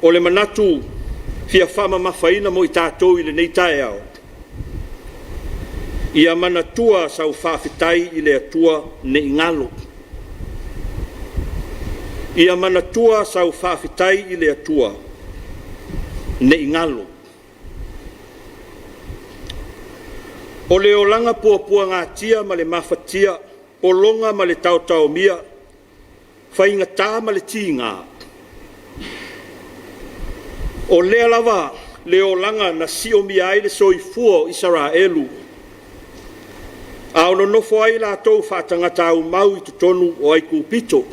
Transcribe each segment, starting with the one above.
O le manatu fia faamamafaina mo i tatou i lenei taeao, ia manatua sau faafetai i le Atua ne i galo. Ia manatua sau faafetai i le Atua ne i galo. O le olaga puapuagatia ma le mafatia, pologa ma le taotaomia, faigata ma le tiga, o lea lava le olaga na siomia ai le soifua o Isaraelu a o nonofo ai latou faatagata aumau i totonu o Aikupito.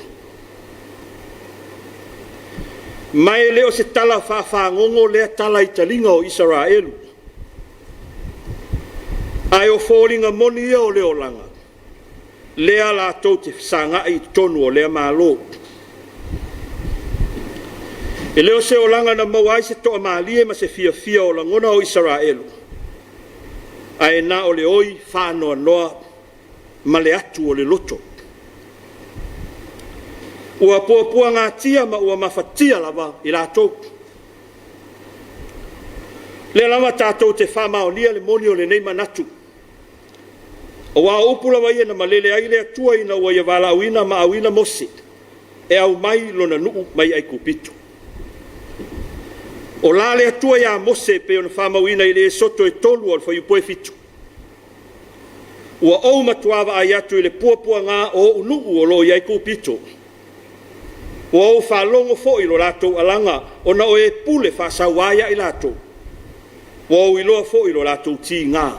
Ma e le o se tala faafagogo lea tala i taliga o Isaraelu, ae o foliga moni ia o le olaga lea latou te fesagai i totonu o lea Malo. E le o se olaga na maua ai se toamalie ma se fiafia o lagona o Isaraelu, ae na o le oi faanoanoa ma le atu o le loto. Ua puapuagatia ma ua mafatia lava i latou. O lea lava tatou te faamaonia le moni o lenei manatu, aua o upu lava ia na malele ai le Atua ina ua Ia valaauina ma auina Mose e aumai Lona nuu mai Aikupito. O la le Atua ia Mose e pei ona faamauina i le Esoto e 3 o le fuaiupu e 7, “Ua ou matua vaai atu i le puapuaga o ou nuu o lo o i Aikupito, ua ou faalogo foi i lo latou alaga ona o e pule faasauā ia i latou, ua ou iloa foi lo latou tiga.”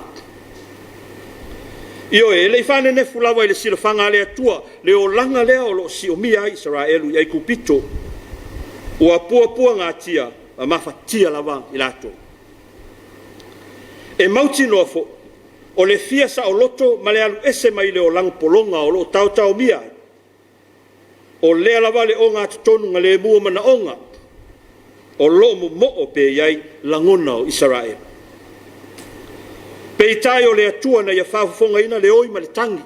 Ioe, e le i faanenefu lava i le silafaga a le Atua le olaga lea o lo o siomia ai Isaraelu i Aikupito. Ua puapuagatia ma mafatia lava i latou. E mautinoa foi, o le fia saoloto ma le alu ese mai le olaga pologa o lo o taotaomia ai, o lea lava le ogatotonugalemu o manaoga o lo o momoo pea i ai lagona o Isaraelu. Peitai o le Atua na Ia faafofogaina le oi ma le tagi,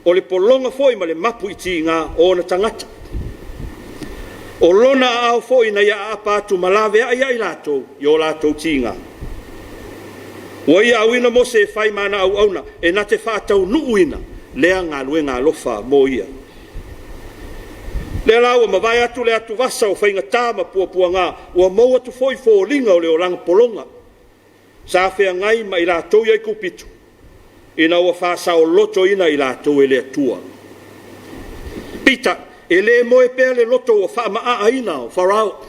o le pologa foi ma le mapu i tiga o ona tagata. O Lona aao foi na Ia aapa atu ma laveai ai latou i o latou tiga. Ua Ia auina Mose e fai ma ana auauna e na te faataunuuina lea galuega alofa mo ia. O lea la ua mavae atu le atuvasa o faigata ma puapuaga, ua mou atu foi foliga o le olaga pologa sa feagai ma i latou i Aikupito, ina ua faasaolotoina i latou e le Atua. Peitai, e le moe pea le loto ua faamaaaina o Farao,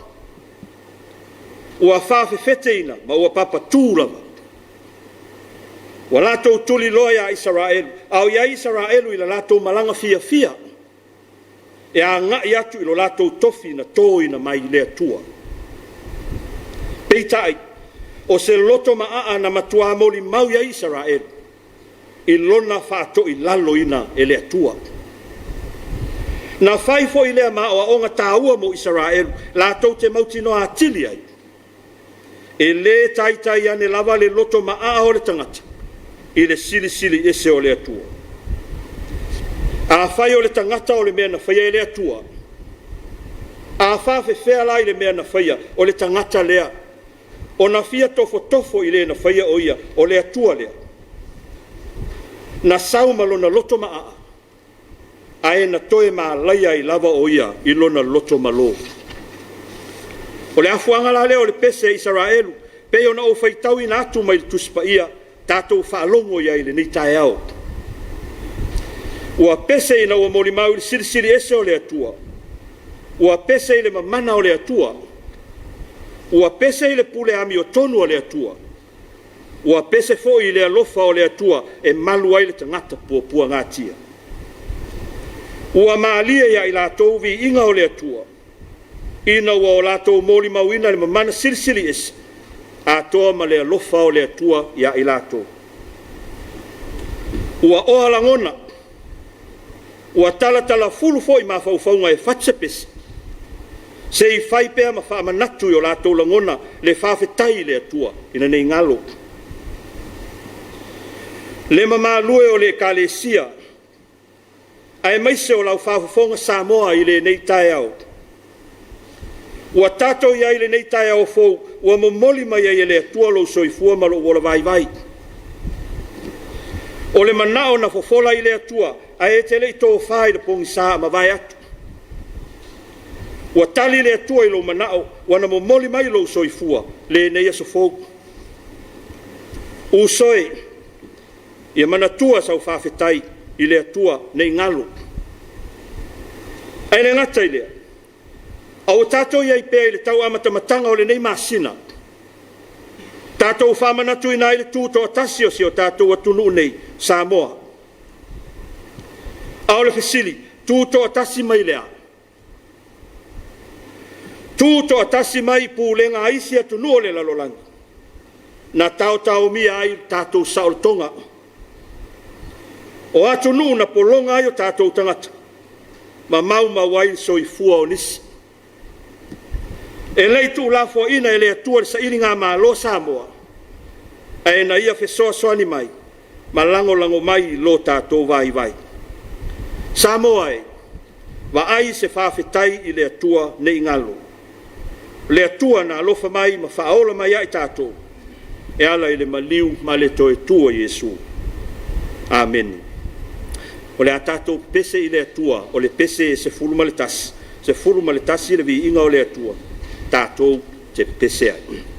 ua faafefeteina ma ua papatu lava. Ua latou tuliloa ia Isaraelu, a o i ai Isaraelu i le latou malaga fiafia e agai atu i lo latou tofi na toina mai le Atua. Peitai, o se loto maaa na matua molimau i ai Isaraelu i lona faatoilaloina e le Atua. Na fai foi lea ma aoaoga taua mo Isaraelu latou te mautinoa atili ai, e le taitai ane lava le loto maaa o le tagata i le Silisili Ese o le Atua. Afai o le tagata o le mea na faia e le Atua, a faapefea la i le mea na faia o le tagata lea ona fia tofotofo i le na faia o ia, o le Atua lea? Na sau ma lona loto maaa, ae na toe malaia ai lava o ia i lona loto malo. O le afuaga la lea o le pese a Isaraelu, pei ona ou faitauina atu mai le Tusi Paia, tatou faalogo i ai i lenei taeao. Ua pese ina ua molimau i le Silisili Ese o le Atua, ua pese i le mamana o le Atua, ua pese i le pule amiotonu a le Atua, ua pese foi i le alofa o le Atua e malu ai le tagata puapuagatia. Ua malie ia i latou viiga o le Atua, ina ua o latou molimauina le mamana silisili ese, atoa ma le alofa o le Atua ia i latou. Ua oa lagona, ua talatalafulu foi mafaufauga e fatu se pese, se i fai pea ma faamanatu i o latou lagona le faafetai i le Atua ina ne i galo. Le mamalu e o le Ekalesia, aemaise o lau faafofoga Samoa i lenei taeao, Ua tatou i ai i lenei taeao fou, ua momoli mai ai e le Atua lou soifua ma lou ola vaivai. O le manao na fofola i le Atua ae e te le i tofa i le pogisa mavae atu. Ua tali le Atua i lou manao, ua na momoli mai lou soifua lenei aso fou. Uso e, ia manatua sau faafetai i le Atua ne i galo. Ae le gata i lea, a ua tatou i ai pea i le tau amatamataga o lenei masina, tatou faamanatuina ai le tutoatasi o si o tatou atunuu nei, Samoa. A o le fesili, tutoatasi mai le a? Tutoatasi mai pulega a isi atunuu o le lalolagi na taotaomia ai le tatou saolotoga. O atunuu na pologa ai o tatou tagata ma maumau ai le soifua o nisi. E le i tuulafoaiina e le Atua le sailigamalo a Samoa, ae na Ia fesoasoani mai ma lagolago mai i lo tatou vaivai. Samoa e, vaai se faafetai i le Atua ne i galo, le Atua na alofa mai ma faaola mai ia i tatou e ala i le maliu ma le toe tu o Iesu. Amene. O le a tatou pepese i le Atua, o le pese e 11, 11 le viiga o le Atua, tatou te pepese ai.